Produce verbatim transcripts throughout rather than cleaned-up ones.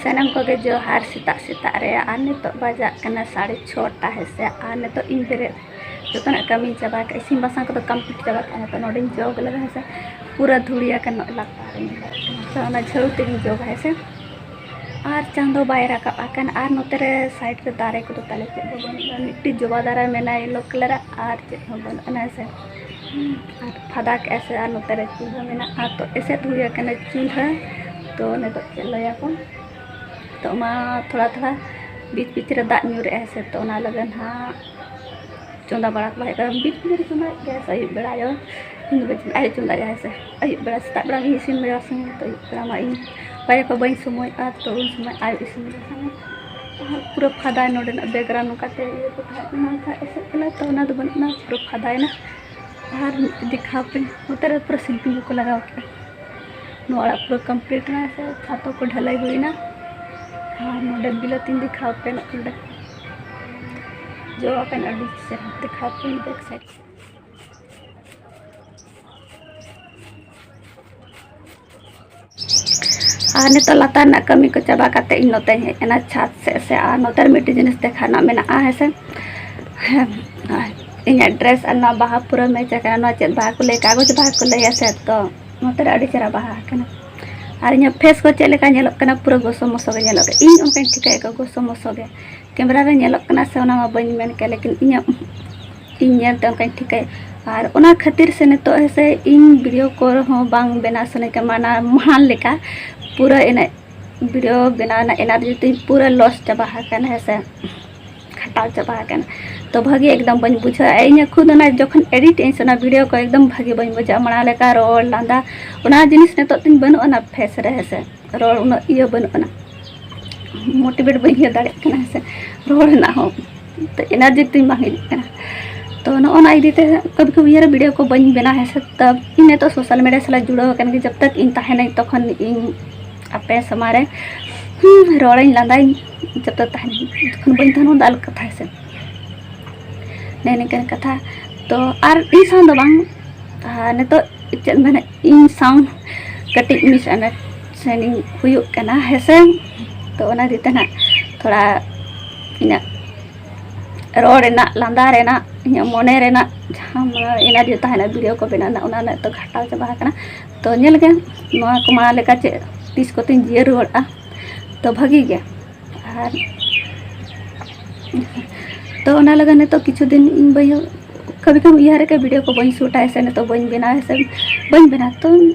ᱥᱟᱱᱟᱢ ᱠᱚᱜᱮ ᱡᱚᱦᱟᱨ ᱥᱮᱛᱟᱜ ᱥᱮᱛᱟᱜ ᱨᱮ᱾ ᱟᱨ ᱱᱤᱛᱚᱜ ᱵᱟᱡᱟᱜ ᱠᱟᱱᱟ ᱥᱟᱲᱮ ᱪᱷᱚᱴᱟ ᱦᱮᱸ ᱥᱮ᱾ ᱟᱨ ᱱᱤᱛᱚᱜ ᱤᱧ ᱵᱮᱨᱮᱫ, ᱡᱚᱛᱚᱱᱟᱜ ᱠᱟᱹᱢᱤᱧ ᱪᱟᱵᱟ ᱠᱟᱜᱼᱟ, ᱤᱥᱤᱱ ᱵᱟᱥᱟᱝ ᱠᱚᱫᱚ ᱠᱚᱢᱯᱞᱤᱴ ᱪᱟᱵᱟ ᱠᱟᱜᱼᱟ᱾ ᱱᱤᱛᱚᱜ ᱱᱚᱰᱮᱧ ᱡᱚᱜᱽ ᱞᱮᱫᱟ ᱦᱮᱸ ᱥᱮ, ᱯᱩᱨᱟᱹ ᱫᱷᱩᱲᱤ ᱟᱠᱟᱱ ᱱᱚᱜᱼᱚᱭ ᱞᱟᱛᱟᱨ ᱨᱮ ᱧᱮᱞᱚᱜ ᱠᱟᱱᱟ᱾ ᱛᱚ ᱚᱱᱟ ᱡᱷᱟᱹᱲᱩ ᱛᱮᱜᱤᱧ ᱡᱚᱜᱟ ᱦᱮᱸ ᱥᱮ᱾ ᱟᱨ ᱪᱟᱸᱫᱚ ᱵᱟᱭ ᱨᱟᱠᱟᱵ ᱟᱠᱟᱱ᱾ ᱟᱨ ᱱᱚᱛᱮ ᱨᱮ ᱥᱟᱭᱤᱰ ᱨᱮ ᱫᱟᱨᱮ ᱠᱚᱫᱚ ᱛᱟᱞᱮ ᱪᱮᱫ ᱦᱚᱸ ᱵᱟᱹᱱᱩᱜᱼᱟ, ᱢᱤᱫᱴᱤᱡ ᱡᱚᱵᱟ ᱫᱟᱨᱮ ᱢᱮᱱᱟᱜᱼᱟ ᱭᱮᱞᱳ ᱠᱟᱞᱟᱨᱟᱜ, ᱟᱨ ᱪᱮᱫ ᱦᱚᱸ ᱵᱟᱹᱱᱩᱜ ᱟᱱᱟ ᱦᱮᱸ ᱥᱮ᱾ ᱟᱨ ᱯᱷᱟᱫᱟ ᱠᱮᱜᱼᱟ ᱥᱮ, ᱟᱨ ᱱᱚᱛᱮ ᱨᱮ ᱪᱩᱞᱦᱟᱹ ᱢᱮᱱᱟᱜᱼᱟ, ᱛᱚ ᱮᱥᱮᱫ ᱦᱩᱭ ᱟᱠᱟᱱᱟ ᱪᱩᱞᱦᱟᱹ᱾ ᱛᱚ ᱱᱤᱛᱚᱜ ᱪᱮᱫ ᱞᱟᱹᱭᱟᱠᱚ, ᱛᱚ ᱚᱱᱟ ᱛᱷᱚᱲᱟ ᱛᱷᱚᱲᱟ ᱵᱤᱪ ᱵᱤᱪ ᱨᱮ ᱫᱟᱜ ᱧᱩᱨᱮᱜᱼᱟ ᱦᱮᱸ ᱥᱮ, ᱛᱚ ᱚᱱᱟ ᱞᱟᱹᱜᱤᱫ ᱦᱟᱸᱜ ᱪᱚᱸᱫᱟ ᱵᱟᱲᱟ ᱠᱚ ᱦᱩᱭᱩᱜ ᱠᱟᱱᱟ᱾ ᱵᱤᱪ ᱵᱤᱪ ᱨᱮ ᱪᱚᱸᱫᱟᱭᱮᱫ ᱜᱮᱭᱟ ᱥᱮ ᱟᱹᱭᱩᱵ ᱵᱮᱲᱟ ᱟᱭᱳ, ᱤᱧ ᱫᱚ ᱵᱟᱹᱧ ᱪᱚᱸᱫᱟᱭᱟ, ᱟᱡ ᱪᱚᱸᱫᱟᱭᱟ ᱦᱮᱸ ᱥᱮ᱾ ᱟᱹᱭᱩᱵ ᱵᱮᱲᱟ, ᱥᱮᱛᱟᱜ ᱵᱮᱲᱟ ᱜᱮ ᱤᱥᱤᱱ ᱵᱟᱥᱟᱝ, ᱛᱚ ᱟᱹᱭᱩᱵ ᱵᱮᱲᱟ ᱢᱟ ᱤᱧ ᱵᱟᱭ ᱠᱚ ᱵᱟᱹᱧ ᱥᱚᱢᱚᱭᱚᱜᱼᱟ, ᱛᱚ ᱩᱱ ᱥᱚᱢᱚᱭ ᱟᱭᱳ ᱤᱥᱤᱱ ᱵᱟᱥᱟᱝ᱾ ᱟᱨ ᱯᱩᱨᱟᱹ ᱯᱷᱟᱫᱟᱭ ᱱᱚᱰᱮᱱᱟᱜ ᱵᱮᱠᱜᱨᱟᱣᱩᱱᱰ ᱱᱚᱝᱠᱟᱛᱮ ᱤᱭᱟᱹ ᱠᱚ ᱛᱟᱦᱮᱸ ᱠᱟᱱᱟ, ᱚᱱᱠᱟ ᱮᱥᱮᱫ ᱠᱟᱱᱟ, ᱛᱚ ᱚᱱᱟ ᱫᱚ ᱵᱟᱹᱱᱩᱜ ᱟᱱᱟ, ᱯᱩᱨᱟᱹ ᱯᱷᱟᱫᱟᱭᱮᱱᱟ᱾ ᱟᱨ ᱢᱤᱫᱴᱮᱡ ᱫᱮᱠᱷᱟᱣ ᱯᱮ, ᱱᱚᱛᱮ ᱨᱮ ᱯᱩᱨᱟᱹ ᱥᱤᱞᱯᱤᱧ ᱠᱚᱠᱚ ᱞᱟᱜᱟᱣ ᱠᱮᱫᱟ᱾ ᱱᱚᱣᱟ ᱚᱲᱟᱜ ᱯᱩᱨᱟᱹ ᱠᱚᱢᱯᱞᱤᱴ ᱮᱱᱟ ᱥᱮ, ᱪᱷᱟᱛ ᱠᱚ ᱰᱷᱟᱞᱟᱭ ᱦᱩᱭᱱᱟ᱾ ᱟᱨ ᱱᱚᱰᱮ ᱵᱤᱞᱟᱹᱛᱤᱧ ᱫᱮᱠᱷᱟᱣ ᱯᱮ, ᱱᱚᱰᱮ ᱡᱚ ᱟᱠᱟᱱ ᱟᱹᱰᱤ ᱪᱮᱦᱨᱟ, ᱫᱮᱠᱷᱟᱣ ᱯᱮ ᱵᱮᱠ ᱥᱟᱭᱤᱰ᱾ ᱟᱨ ᱱᱤᱛᱚᱜ ᱞᱟᱛᱟᱨ ᱨᱮᱱᱟᱜ ᱠᱟᱹᱢᱤ ᱠᱚ ᱪᱟᱵᱟ ᱠᱟᱛᱮ ᱤᱧ ᱱᱚᱛᱮᱧ ᱦᱮᱡ ᱮᱱᱟ ᱪᱷᱟᱛ ᱥᱮᱫ ᱥᱮ᱾ ᱟᱨ ᱱᱚᱛᱮ ᱨᱮ ᱢᱤᱫᱴᱮᱡ ᱡᱤᱱᱤᱥ ᱫᱮᱠᱷᱟᱣ ᱨᱮᱱᱟᱜ ᱢᱮᱱᱟᱜᱼᱟ ᱦᱮᱸ ᱥᱮ᱾ ᱦᱮᱸ, ᱤᱧᱟᱹᱜ ᱰᱨᱮᱥ ᱟᱨ ᱱᱚᱣᱟ ᱵᱟᱦᱟ ᱯᱩᱨᱟᱹ ᱢᱮᱪ ᱟᱠᱟᱱᱟ᱾ ᱱᱚᱣᱟ ᱪᱮᱫ ᱵᱟᱦᱟ ᱠᱚ ᱞᱟᱹᱭ, ᱠᱟᱜᱚᱡᱽ ᱵᱟᱦᱟ ᱠᱚ ᱞᱟᱹᱭᱟ ᱥᱮ, ᱛᱚ ᱱᱚᱛᱮ ᱨᱮ ᱟᱹᱰᱤ ᱪᱮᱦᱨᱟ ᱵᱟᱦᱟ ᱟᱠᱟᱱᱟ᱾ ᱟᱨ ᱤᱧᱟᱹᱜ ᱯᱷᱮᱥ ᱠᱚ ᱪᱮᱫ ᱞᱮᱠᱟ ᱧᱮᱞᱚᱜ ᱠᱟᱱᱟ, ᱯᱩᱨᱟᱹ ᱜᱚᱥᱚ ᱢᱚᱥᱚ ᱜᱮ ᱧᱮᱞᱚᱜ ᱠᱟᱱᱟ᱾ ᱤᱧ ᱚᱱᱠᱟᱧ ᱴᱷᱤᱠᱟᱹᱭᱮᱫ ᱠᱚᱣᱟ ᱜᱚᱥᱚ ᱢᱚᱥᱚ ᱜᱮ, ᱠᱮᱢᱨᱟ ᱨᱮ ᱧᱮᱞᱚᱜ ᱠᱟᱱᱟ ᱥᱮ ᱚᱱᱟ ᱢᱟ ᱵᱟᱹᱧ ᱢᱮᱱ ᱠᱮᱭᱟ, ᱞᱮᱠᱤᱱ ᱤᱧᱟᱹᱜ, ᱤᱧ ᱧᱮᱞᱛᱮ ᱚᱱᱠᱟᱧ ᱴᱷᱤᱠᱟᱹᱭᱟ᱾ ᱟᱨ ᱚᱱᱟ ᱠᱷᱟᱹᱛᱤᱨ ᱥᱮ ᱱᱤᱛᱚᱜ ᱦᱮᱸ ᱥᱮ, ᱤᱧ ᱵᱷᱤᱰᱤᱭᱳ ᱠᱚ ᱨᱮᱦᱚᱸ ᱵᱟᱝ ᱵᱮᱱᱟᱣ ᱥᱟᱱᱟᱧ ᱠᱟᱱᱟ, ᱢᱟᱱᱟ ᱢᱟᱦᱟᱱ ᱞᱮᱠᱟ ᱯᱩᱨᱟᱹ ᱮᱱᱮᱡ ᱵᱷᱤᱰᱤᱭᱳ ᱵᱮᱱᱟᱣ ᱨᱮᱱᱟᱜ ᱮᱱᱟᱨᱡᱤ ᱛᱤᱧ ᱯᱩᱨᱟᱹ ᱞᱚᱥ ᱪᱟᱵᱟ ᱟᱠᱟᱱᱟ ᱦᱮᱸ ᱥᱮ, ᱠᱷᱟᱴᱟᱣ ᱪᱟᱵᱟ ᱟᱠᱟᱱᱟ᱾ ᱛᱚ ᱵᱷᱟᱹᱜᱤ ᱮᱠᱫᱚᱢ ᱵᱟᱹᱧ ᱵᱩᱡᱷᱟᱹᱣᱟ ᱤᱧᱟᱹᱜ ᱠᱷᱩᱫ ᱚᱱᱟ ᱡᱚᱠᱷᱚᱱ ᱮᱰᱤᱴ ᱟᱹᱧ ᱥᱮ ᱚᱱᱟ ᱵᱷᱤᱰᱤᱭᱳ ᱠᱚ, ᱮᱠᱫᱚᱢ ᱵᱷᱟᱹᱜᱤ ᱵᱟᱹᱧ ᱵᱩᱡᱷᱟᱹᱣᱟ᱾ ᱢᱟᱲᱟᱝ ᱞᱮᱠᱟ ᱨᱚᱲ ᱞᱟᱸᱫᱟ ᱚᱱᱟ ᱡᱤᱱᱤᱥ ᱱᱤᱛᱚᱜ ᱛᱤᱧ ᱵᱟᱹᱱᱩᱜ ᱟᱱᱟ ᱯᱷᱮᱥ ᱨᱮ ᱦᱮᱸ ᱥᱮ, ᱨᱚᱲ ᱩᱱᱟᱹᱜ ᱤᱭᱟᱹ ᱵᱟᱹᱱᱩᱜ ᱟᱱᱟ, ᱢᱳᱴᱤᱵᱷᱮᱴ ᱵᱟᱹᱧ ᱤᱭᱟᱹ ᱫᱟᱲᱮᱭᱟᱜ ᱠᱟᱱᱟ ᱦᱮᱸ ᱥᱮ, ᱨᱚᱲ ᱨᱮᱱᱟᱜ ᱦᱚᱸ ᱛᱚ ᱮᱱᱟᱨᱡᱤ ᱛᱤᱧ ᱵᱟᱝ ᱦᱤᱡᱩᱜ ᱠᱟᱱᱟ᱾ ᱛᱚ ᱱᱚᱜᱼᱚ ᱱᱚᱣᱟ ᱤᱫᱤ ᱛᱮ ᱠᱟᱵᱷᱤ ᱠᱟᱵᱷᱤ ᱤᱭᱟᱹ ᱨᱮ ᱵᱷᱤᱰᱤᱭᱳ ᱠᱚ ᱵᱟᱹᱧ ᱵᱮᱱᱟᱣ ᱦᱮᱸ ᱥᱮ᱾ ᱛᱚ ᱤᱧ ᱱᱤᱛᱚᱜ ᱥᱳᱥᱟᱞ ᱢᱤᱰᱤᱭᱟ ᱥᱟᱞᱟᱜ ᱡᱩᱲᱟᱹᱣ ᱟᱠᱟᱱ ᱜᱮ, ᱡᱚᱵ ᱛᱟᱠ ᱤᱧ ᱛᱟᱦᱮᱱᱟᱹᱧ ᱛᱚᱠᱷᱚᱱ ᱤᱧ ᱟᱯᱮ ᱥᱟᱢᱟᱝ ᱨᱮ, ᱦᱩᱸ, ᱨᱚᱲᱟᱹᱧ ᱞᱟᱸᱫᱟᱧ, ᱡᱚᱵ ᱛᱟᱠ ᱛᱟᱦᱮᱱ, ᱡᱚᱠᱷᱚᱱ ᱵᱟᱹᱧ ᱛᱟᱦᱮᱱᱟ ᱩᱱ ᱫᱚ ᱟᱞᱟᱜᱽ ᱠᱟᱛᱷᱟ ᱦᱮᱸ ᱥᱮ᱾ ᱱᱮᱜᱼᱮ ᱱᱤᱝᱠᱟᱹᱱ ᱠᱟᱛᱷᱟ᱾ ᱛᱚ ᱟᱨ ᱤᱧ ᱥᱟᱶ ᱫᱚ ᱵᱟᱝ, ᱟᱨ ᱱᱤᱛᱚᱜ ᱪᱮᱫ ᱢᱮᱱᱟ, ᱤᱧ ᱥᱟᱶ ᱠᱟᱹᱴᱤᱡ ᱢᱤᱥ ᱟᱱᱰᱟᱨᱥᱴᱮᱱᱰᱤᱝ ᱦᱩᱭᱩᱜ ᱠᱟᱱᱟ ᱦᱮᱸ ᱥᱮ᱾ ᱛᱚ ᱚᱱᱟ ᱤᱫᱤ ᱛᱮ ᱱᱟᱜ ᱛᱷᱚᱲᱟ ᱤᱧᱟᱹᱜ ᱨᱚᱲ ᱨᱮᱱᱟᱜ, ᱞᱟᱸᱫᱟ ᱨᱮᱱᱟᱜ, ᱤᱧᱟᱹᱜ ᱢᱚᱱᱮ ᱨᱮᱱᱟᱜ ᱡᱟᱦᱟᱸ ᱮᱱᱟᱨᱡᱤ ᱛᱟᱦᱮᱱᱟ ᱵᱷᱤᱰᱤᱭᱳ ᱠᱚ ᱵᱮᱱᱟᱣ ᱨᱮᱱᱟᱜ, ᱚᱱᱟ ᱨᱮᱱᱟᱜ ᱛᱚ ᱜᱷᱟᱴᱟᱣ ᱪᱟᱵᱟ ᱟᱠᱟᱱᱟ᱾ ᱛᱚ ᱧᱮᱞ ᱜᱮ, ᱱᱚᱣᱟ ᱠᱚ ᱢᱟ ᱞᱮᱠᱟ ᱪᱮᱫ ᱛᱤᱥ ᱠᱚᱛᱮᱧ ᱡᱤᱭᱟᱹᱲ ᱨᱩᱣᱟᱹᱲᱟ, ᱛᱚ ᱵᱷᱟᱹᱜᱤ ᱜᱮ᱾ ᱟᱨ ᱛᱚ ᱚᱱᱟ ᱞᱟᱹᱜᱤᱫ ᱱᱤᱛᱚᱜ ᱠᱤᱪᱷᱩ ᱫᱤᱱ ᱤᱧ ᱵᱟᱹᱧ, ᱠᱟᱵᱷᱤ ᱠᱟᱵᱷᱤ ᱩᱭᱦᱟᱹᱨ ᱨᱮ ᱵᱷᱤᱰᱤᱭᱳ ᱠᱚ ᱵᱟᱹᱧ ᱥᱩᱴᱟ ᱥᱮ ᱱᱤᱛᱚᱜ ᱵᱟᱹᱧ ᱵᱮᱱᱟᱣᱟ ᱥᱮ ᱵᱟᱹᱧ ᱵᱮᱱᱟᱣᱟ᱾ ᱛᱚ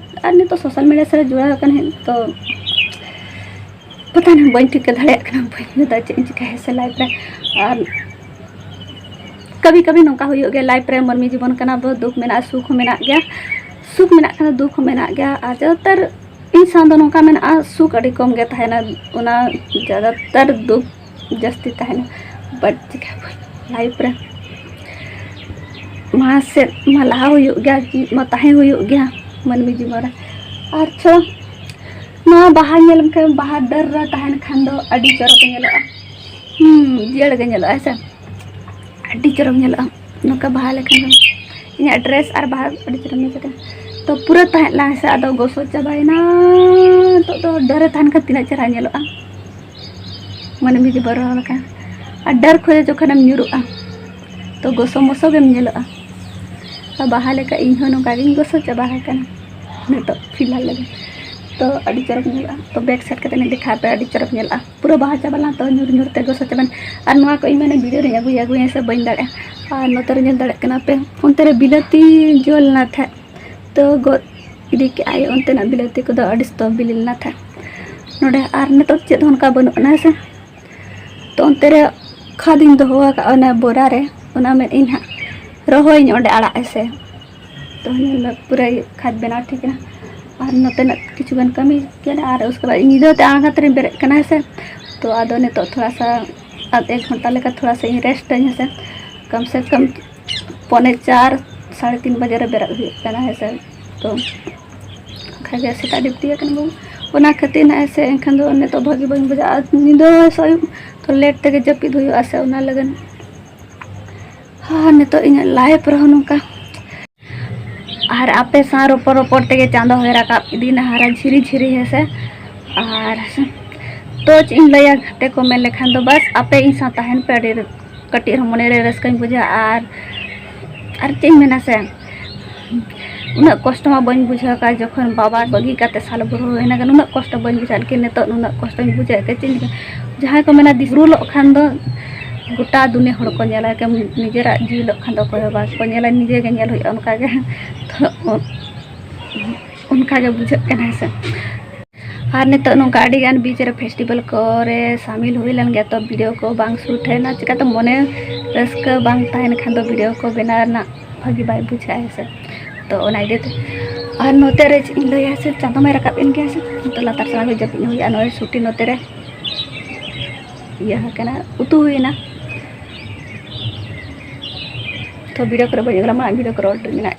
ᱟᱨ ᱱᱤᱛᱚᱜ ᱥᱳᱥᱟᱞ ᱢᱤᱰᱤᱭᱟ ᱥᱟᱞᱟᱜ ᱡᱚᱲᱟᱣ ᱟᱠᱟᱱᱟ, ᱛᱚ ᱯᱟᱛᱟ ᱱᱟᱦᱟᱜ ᱵᱟᱹᱧ ᱴᱷᱤᱠᱟᱹ ᱫᱟᱲᱮᱭᱟᱜ ᱠᱟᱱᱟ, ᱵᱟᱹᱧ ᱢᱮᱱᱫᱟ ᱪᱮᱫ ᱤᱧ ᱪᱤᱠᱟᱹᱭᱟ ᱥᱮ ᱞᱟᱭᱤᱯᱷ ᱨᱮ᱾ ᱟᱨ ᱠᱟᱵᱷᱤ ᱠᱟᱵᱷᱤ ᱱᱚᱝᱠᱟ ᱦᱩᱭᱩᱜ ᱜᱮᱭᱟ ᱞᱟᱭᱤᱯᱷ ᱨᱮ, ᱢᱟᱹᱱᱢᱤ ᱡᱤᱵᱚᱱ ᱠᱟᱱᱟ ᱵᱚ, ᱫᱩᱠ ᱢᱮᱱᱟᱜᱼᱟ, ᱥᱩᱠ ᱦᱚᱸ ᱢᱮᱱᱟᱜ ᱜᱮᱭᱟ, ᱥᱩᱠ ᱢᱮᱱᱟᱜ ᱠᱷᱟᱱ ᱫᱩᱠ ᱦᱚᱸ ᱢᱮᱱᱟᱜ ᱜᱮᱭᱟ᱾ ᱟᱨ ᱡᱟᱫᱟᱛᱟᱨ ᱤᱧ ᱥᱟᱶ ᱫᱚ ᱱᱚᱝᱠᱟ ᱢᱮᱱᱟᱜᱼᱟ, ᱥᱩᱠ ᱟᱹᱰᱤ ᱠᱚᱢ ᱜᱮ ᱛᱟᱦᱮᱱᱟ, ᱚᱱᱟ ᱡᱟᱫᱟᱛᱟᱨ ᱫᱩᱠ ᱡᱟᱹᱥᱛᱤ ᱛᱟᱦᱮᱱᱟ᱾ ᱵᱟᱴ ᱪᱤᱠᱟᱹ ᱞᱟᱭᱤᱯᱷ ᱨᱮ ᱢᱟ ᱥᱮᱫ ᱢᱟ ᱞᱟᱦᱟ ᱦᱩᱭᱩᱜ ᱜᱮᱭᱟ, ᱢᱟ ᱛᱟᱦᱮᱸ ᱦᱩᱭᱩᱜ ᱜᱮᱭᱟ ᱢᱟᱹᱱᱢᱤ ᱡᱤᱵᱚᱱ ᱨᱮ᱾ ᱟᱨ ᱪᱚ ᱱᱚᱣᱟ ᱵᱟᱦᱟ ᱧᱮᱞ ᱞᱮᱠᱷᱟᱱ, ᱵᱟᱦᱟ ᱰᱟᱹᱨ ᱨᱮ ᱛᱟᱦᱮᱱ ᱠᱷᱟᱱ ᱫᱚ ᱟᱹᱰᱤ ᱪᱚᱨᱚᱠ ᱧᱮᱞᱚᱜᱼᱟ᱾ ᱦᱩᱸ, ᱡᱤᱭᱟᱹᱲ ᱜᱮ ᱧᱮᱞᱚᱜᱼᱟ ᱦᱮᱸ ᱥᱮ, ᱟᱹᱰᱤ ᱪᱚᱨᱚᱠ ᱧᱮᱞᱚᱜᱼᱟ ᱱᱚᱝᱠᱟ ᱵᱟᱦᱟ ᱞᱮᱠᱷᱟᱱ ᱫᱚ᱾ ᱤᱧᱟᱹᱜ ᱰᱨᱮᱥ ᱟᱨ ᱵᱟᱦᱟ ᱟᱹᱰᱤ ᱪᱚᱨᱚᱠ ᱧᱮᱞᱚᱜ ᱠᱟᱱᱟ᱾ ᱛᱚ ᱯᱩᱨᱟᱹ ᱛᱟᱦᱮᱸ ᱞᱮᱱᱟ ᱦᱮᱸ ᱥᱮ, ᱟᱫᱚ ᱜᱚᱥᱚ ᱪᱟᱵᱟᱭᱮᱱᱟ᱾ ᱱᱤᱛᱚᱜ ᱫᱚ ᱰᱟᱹᱨ ᱨᱮ ᱛᱟᱦᱮᱱ ᱠᱷᱟᱱ ᱛᱤᱱᱟᱹᱜ ᱪᱮᱦᱨᱟ ᱧᱮᱞᱚᱜᱼᱟ, ᱢᱟᱹᱱᱢᱤ ᱡᱤᱵᱚᱱ ᱨᱚᱦᱚᱲ ᱞᱮᱠᱟ᱾ ᱟᱨ ᱰᱟᱹᱨ ᱠᱷᱚᱱ ᱡᱚᱠᱷᱚᱱᱮᱢ ᱧᱩᱨᱩᱜᱼᱟ, ᱛᱚ ᱜᱚᱥᱚ ᱢᱚᱥᱚ ᱜᱮᱢ ᱧᱮᱞᱚᱜᱼᱟ᱾ ᱟᱨ ᱵᱟᱦᱟ ᱞᱮᱠᱟ ᱤᱧ ᱦᱚᱸ ᱱᱚᱝᱠᱟ ᱜᱤᱧ ᱜᱚᱥᱚ ᱪᱟᱵᱟ ᱟᱠᱟᱱᱟ ᱱᱤᱛᱚᱜ ᱯᱷᱤᱞᱦᱟᱞ ᱞᱟᱹᱜᱤᱫ᱾ ᱛᱚ ᱟᱹᱰᱤ ᱪᱚᱨᱚᱠ ᱧᱮᱞᱚᱜᱼᱟ᱾ ᱛᱚ ᱵᱮᱠ ᱥᱟᱭᱤᱰ ᱠᱟᱛᱮ ᱤᱧ ᱫᱮᱠᱷᱟᱣ ᱯᱮ, ᱟᱹᱰᱤ ᱪᱚᱨᱚᱠ ᱧᱮᱞᱚᱜᱼᱟ᱾ ᱯᱩᱨᱟᱹ ᱵᱟᱦᱟ ᱪᱟᱵᱟ ᱞᱮᱱᱟ, ᱛᱚ ᱧᱩᱨ ᱧᱩᱨ ᱛᱮ ᱜᱚᱥᱚ ᱪᱟᱵᱟᱭᱮᱱᱟ᱾ ᱟᱨ ᱱᱚᱣᱟ ᱠᱚ ᱤᱧ ᱢᱮᱱᱟ ᱵᱷᱤᱰᱤᱭᱳ ᱨᱤᱧ ᱟᱹᱜᱩᱭᱟ, ᱟᱹᱜᱩᱭᱟ ᱥᱮ ᱵᱟᱹᱧ ᱫᱟᱲᱮᱭᱟᱜᱼᱟ᱾ ᱟᱨ ᱱᱚᱛᱮ ᱨᱮ ᱧᱮᱞ ᱫᱟᱲᱮᱭᱟᱜ ᱠᱟᱱᱟ ᱯᱮ, ᱚᱱᱛᱮ ᱨᱮ ᱵᱤᱞᱟᱹᱛᱤ ᱡᱚ ᱞᱮᱱᱟ ᱛᱟᱦᱮᱸᱫ, ᱛᱚ ᱜᱚᱫ ᱤᱫᱤ ᱠᱮᱜᱼᱟᱭ ᱚᱱᱛᱮᱱᱟᱜ ᱵᱤᱞᱟᱹᱛᱤ ᱠᱚᱫᱚ, ᱟᱹᱰᱤ ᱥᱚᱠᱛᱚ ᱵᱤᱞᱤ ᱞᱮᱱᱟ ᱛᱟᱦᱮᱸᱫ ᱱᱚᱰᱮ᱾ ᱟᱨ ᱱᱤᱛᱚᱜ ᱪᱮᱫ ᱦᱚᱸ ᱚᱱᱠᱟ ᱵᱟᱹᱱᱩᱜ ᱟᱱᱟ ᱦᱮᱸ ᱥᱮ᱾ ᱛᱚ ᱚᱱᱛᱮ ᱨᱮ ᱠᱷᱟᱫᱤᱧ ᱫᱚᱦᱚ ᱟᱠᱟᱫᱼᱟ ᱚᱱᱟ ᱵᱚᱨᱟ ᱨᱮ, ᱚᱱᱟ ᱢᱮᱱ ᱤᱧ ᱦᱟᱸᱜ ᱨᱚᱦᱚᱭᱟᱹᱧ ᱚᱸᱰᱮ ᱟᱲᱟᱜ ᱦᱮᱸ ᱥᱮ᱾ ᱛᱚ ᱧᱮᱞ ᱢᱮ ᱯᱩᱨᱟᱹ ᱠᱷᱟᱫᱽ ᱵᱮᱱᱟᱣ ᱴᱷᱤᱠ ᱮᱱᱟ᱾ ᱟᱨ ᱱᱚᱛᱮᱱᱟᱜ ᱠᱤᱪᱷᱩ ᱜᱟᱱ ᱠᱟᱹᱢᱤ ᱠᱮᱫᱟ, ᱟᱨ ᱩᱥᱠᱮ ᱵᱟᱫ ᱧᱤᱫᱟᱹ ᱛᱮ ᱟᱬᱜᱟᱛ ᱨᱤᱧ ᱵᱮᱨᱮᱫ ᱠᱟᱱᱟ ᱦᱮᱸ ᱥᱮ᱾ ᱛᱚ ᱟᱫᱚ ᱱᱤᱛᱚᱜ ᱛᱷᱚᱲᱟ ᱥᱟ ᱟᱫᱷ ᱮᱠ ᱜᱷᱚᱱᱴᱟ ᱞᱮᱠᱟ ᱛᱷᱚᱲᱟ ᱥᱟ ᱤᱧ ᱨᱮᱥᱴ ᱟᱹᱧ ᱦᱮᱸ ᱥᱮ᱾ ᱠᱚᱢ ᱥᱮ ᱠᱚᱢ ᱯᱚᱱᱮ ᱪᱟᱨ, ᱥᱟᱲᱮ ᱛᱤᱱ ᱵᱟᱡᱮ ᱨᱮ ᱵᱮᱨᱮᱫ ᱦᱩᱭᱩᱜ ᱠᱟᱱᱟ ᱦᱮᱸ ᱥᱮ᱾ ᱛᱚ ᱚᱱᱠᱟ ᱜᱮ ᱥᱮᱛᱟᱜ ᱰᱤᱭᱩᱴᱤ ᱟᱠᱟᱱᱟ ᱵᱟᱹᱵᱩ, ᱚᱱᱟ ᱠᱷᱟᱹᱛᱤᱨ ᱱᱟᱜ ᱥᱮ ᱮᱱᱠᱷᱟᱱ ᱫᱚ ᱱᱤᱛᱚᱜ ᱵᱷᱟᱹᱜᱤ ᱵᱟᱹᱧ ᱵᱩᱡᱷᱟᱹᱜᱼᱟ᱾ ᱟᱨ ᱧᱤᱫᱟᱹ ᱥᱮ ᱟᱹᱭᱩᱵ ᱛᱚ ᱞᱮᱴ ᱛᱮᱜᱮ ᱡᱟᱹᱯᱤᱫ ᱦᱩᱭᱩᱜᱼᱟ ᱥᱮ, ᱚᱱᱟ ᱞᱟᱹᱜᱤᱫ᱾ ᱦᱮᱸ, ᱱᱤᱛᱚᱜ ᱤᱧᱟᱹᱜ ᱞᱟᱭᱤᱯᱷ ᱨᱮᱦᱚᱸ ᱱᱚᱝᱠᱟ᱾ ᱟᱨ ᱟᱯᱮ ᱥᱟᱶ ᱨᱚᱯᱚᱲ ᱨᱚᱯᱚᱲ ᱛᱮᱜᱮ ᱪᱟᱸᱫᱚ ᱦᱚᱸᱭ ᱨᱟᱠᱟᱵ ᱤᱫᱤᱭᱮᱱᱟ ᱦᱟᱨᱟ ᱡᱷᱤᱨᱤ ᱡᱷᱤᱨᱤ ᱦᱮᱸ ᱥᱮ᱾ ᱟᱨ ᱛᱚ ᱪᱮᱫ ᱤᱧ ᱞᱟᱹᱭᱟ, ᱜᱟᱛᱮ ᱠᱚ ᱢᱮᱱ ᱞᱮᱠᱷᱟᱱ ᱫᱚ ᱵᱟᱥ ᱟᱯᱮ ᱤᱧ ᱥᱟᱶ ᱛᱟᱦᱮᱱ ᱯᱮ, ᱟᱹᱰᱤ ᱠᱟᱹᱴᱤᱡ ᱨᱮᱦᱚᱸ ᱢᱚᱱᱮᱨᱮ ᱨᱟᱹᱥᱠᱟᱹᱧ ᱵᱩᱡᱷᱟᱹᱣᱟ᱾ ᱟᱨ ᱟᱨ ᱪᱮᱫ ᱤᱧ ᱢᱮᱱᱟ ᱥᱮ, ᱩᱱᱟᱹᱜ ᱠᱚᱥᱴᱚ ᱢᱟ ᱵᱟᱹᱧ ᱵᱩᱡᱷᱟᱹᱣ ᱟᱠᱟᱫ ᱡᱚᱠᱷᱚᱱ ᱵᱟᱵᱟ ᱵᱟᱹᱜᱤ ᱠᱟᱛᱮ ᱥᱟᱞ ᱵᱷᱳᱨ ᱦᱩᱭᱱᱟ, ᱩᱱᱟᱹᱜ ᱠᱚᱥᱴᱚ ᱵᱟᱹᱧ ᱵᱩᱡᱷᱟᱹᱣ᱾ ᱞᱮᱠᱤᱱ ᱱᱤᱛᱚᱜ ᱱᱩᱱᱟᱹᱜ ᱠᱚᱥᱴᱚᱧ ᱵᱩᱡᱷᱟᱹᱣᱮᱫ ᱛᱮ ᱪᱮᱫ ᱤᱧ ᱞᱟᱹᱭᱟ? ᱡᱟᱦᱟᱸᱭ ᱠᱚ ᱢᱮᱱᱟ ᱫᱤᱥᱨᱩᱞᱚᱜ ᱠᱷᱟᱱ ᱫᱚ ᱜᱚᱴᱟ ᱫᱩᱱᱤᱭᱟᱹ ᱦᱚᱲ ᱠᱚ ᱧᱮᱞᱟ, ᱮᱠᱮᱱ ᱱᱤᱡᱮᱨᱟᱜ ᱡᱤᱣᱤᱞᱚᱜ ᱠᱷᱟᱱ ᱫᱚ ᱚᱠᱚᱭ ᱦᱚᱸ ᱵᱟᱠᱚ ᱧᱮᱞᱟ, ᱱᱤᱡᱮ ᱜᱮ ᱧᱮᱞ ᱦᱩᱭᱩᱜᱼᱟ ᱚᱱᱠᱟ ᱜᱮ᱾ ᱛᱚ ᱚᱱᱠᱟ ᱜᱮ ᱵᱩᱡᱷᱟᱹᱜ ᱠᱟᱱᱟ ᱦᱮᱸ ᱥᱮ᱾ ᱟᱨ ᱱᱤᱛᱚᱜ ᱱᱚᱝᱠᱟ ᱟᱹᱰᱤ ᱜᱟᱱ ᱵᱤᱪ ᱨᱮ ᱯᱷᱮᱥᱴᱤᱵᱮᱞ ᱠᱚᱨᱮ ᱥᱟᱢᱤᱞ ᱦᱩᱭ ᱞᱮᱱ ᱜᱮᱭᱟ, ᱛᱚ ᱵᱷᱤᱰᱤᱭᱳ ᱠᱚ ᱵᱟᱝ ᱥᱩᱴ ᱦᱩᱭᱱᱟ, ᱪᱤᱠᱟᱹᱛᱮ ᱢᱚᱱᱮ ᱨᱟᱹᱥᱠᱟᱹ ᱵᱟᱝ ᱛᱟᱦᱮᱱ ᱠᱷᱟᱱ ᱫᱚ ᱵᱷᱤᱰᱤᱭᱳ ᱠᱚ ᱵᱮᱱᱟᱣ ᱨᱮᱱᱟᱜ ᱵᱷᱟᱹᱜᱤ ᱵᱟᱭ ᱵᱩᱡᱷᱟᱹᱜᱼᱟ ᱦᱮᱸ ᱥᱮ᱾ ᱛᱚ ᱚᱱᱟ ᱤᱫᱤ ᱛᱮ ᱟᱨ ᱱᱚᱛᱮ ᱨᱮ ᱪᱮᱫ ᱤᱧ ᱞᱟᱹᱭᱟ ᱥᱮ, ᱪᱟᱸᱫᱚ ᱢᱟᱭ ᱨᱟᱠᱟᱵ ᱮᱱ ᱜᱮᱭᱟ ᱥᱮ, ᱱᱤᱛᱚᱜ ᱞᱟᱛᱟᱨ ᱥᱮᱫ ᱜᱮ ᱡᱟᱹᱯᱤᱫ ᱧᱚᱜ ᱦᱩᱭᱩᱜᱼᱟ᱾ ᱱᱚᱜᱼᱚᱭ ᱥᱩᱴᱤ ᱱᱚᱛᱮ ᱨᱮ ᱤᱭᱟᱹ ᱟᱠᱟᱱᱟ, ᱩᱛᱩ ᱦᱩᱭᱱᱟ᱾ ᱛᱚ ᱵᱷᱤᱰᱤᱭᱳ ᱠᱚᱨᱮ ᱵᱟᱹᱧ ᱚᱞᱟ, ᱢᱟ ᱵᱷᱤᱰᱤᱭᱳ ᱠᱚᱨᱮ ᱚᱞ ᱢᱮᱱᱟᱜ